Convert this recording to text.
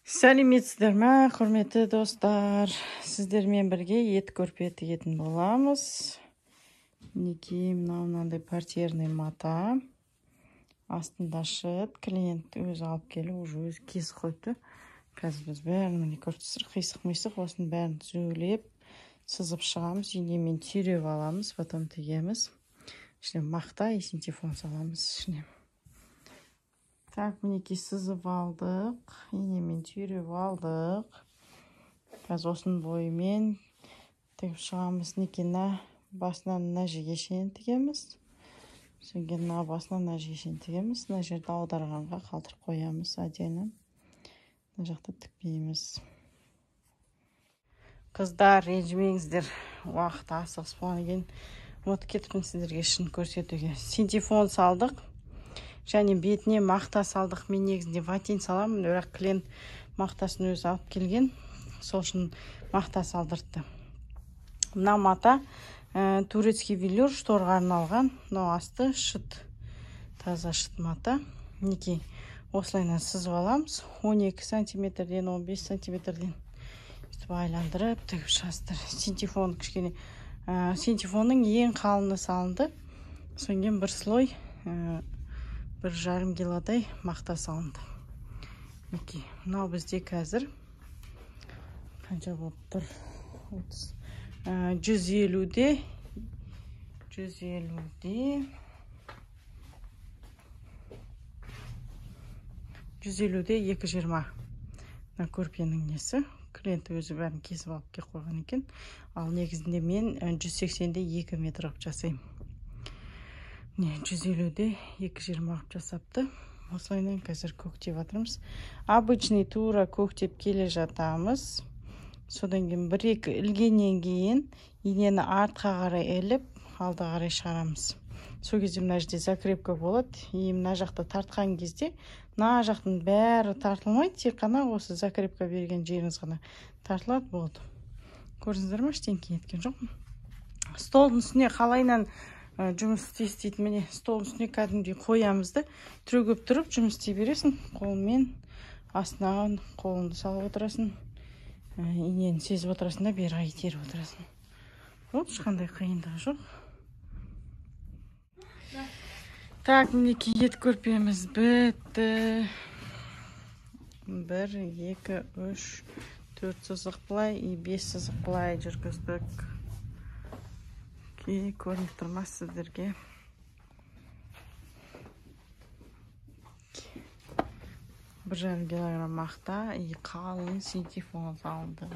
Сәлеметсіздер ме, құрметті достар. Сіздермен бірге ет көрпе тігетін боламыз. Мінекей мынау мынандай портьерный мата. Астында шыт, клиент өзі алып келіп, уже өзі кесіп қойыпты. Қазір біз бәрін міне көріп тұрсыздар, қисық-мисық осының бәрін түзулеп, сызып шығамыз, инемен түйреп аламыз, потом тігеміз. Ішіне мақта и синтепон саламыз ішіне. Так, мінекей сызып алдық, инемен түйреп алдық. Қазір осының бойымен тігіп шығамыз. Мінекей мына басынан мына жерге шейін тігеміз. Содан кейін мына басынан мына жерге шейін тігеміз. Мына жерді аударғанға қалдырып қоямыз отдельно. Мына жақта тікпейміз. Қыздар, ренжімеңіздер, уақыт асығыс болғаннан кейін ұмытып кетіппін сіздерге шын көрсетуге. Синтепон салдық. Және бетіне мақта салдық. Мен негізінде ватин саламын, бірақ клиент мақтасын өзі алып келген, сол үшін мақта салдыртты. Мына мата турецкий велюр, шторға арналған. Мынау асты шыт, таза шыт мата. Мінекей осылайынан сызып аламыз. 12 сантиметрден, 15 сантиметрден өйтіп айландырып тігіп шығасыздар. Синтепон кішкене, синтепонның ең қалыны салынды. Содан кейін бір слой, 1,5 килодай мақта салынды. Мінекей мынау бізде қазір қанша болып тұр? 150-де, 150-де, 150-де 2,20. Мына көрпенің несі? Клиент өзі бәрін кесіп алып келіп қойған екен. Ал негізінде мен 180-де 2 метр қылып жасаймын. Не, 150-де 2,20 қылып жасапты. Осылайынан қазір көктеп жатырмыз. Обычный тура көктеп келе жатамыз. Содан кейін бір-екі ілгеннен кейін инені артқа қарай іліп, алға қарай шығарамыз. Сол кезде мына жерде закрепка болады. И мына жақта тартқан кезде мына жақтың бәрі тартылмайды, тек қана осы закрепка берген жеріңіз ғана тартылады, болды. Көрдіңіздер ме, ештеңе еткен жоқпын. Столдың үстіне қалайынан жұмыс істейді, міне столдың үстіне кәдімгідей қоямыз да, түрегеп тұрып жұмыс істей бересің. Қолмен астына қолыңды салып отырасың, инені сезіп отырасың да, бері қарай итеріп отырасың. Болды, ешқандай қиындығы жоқ. Так, мінекей ет көрпеміз бітті. 1, 2, 3, 4 сызық былай и 5 сызық былай жүргіздік. Көрініп тұрмас сіздерге. 1,5 килограмм мақта и қалың синтепон салынды.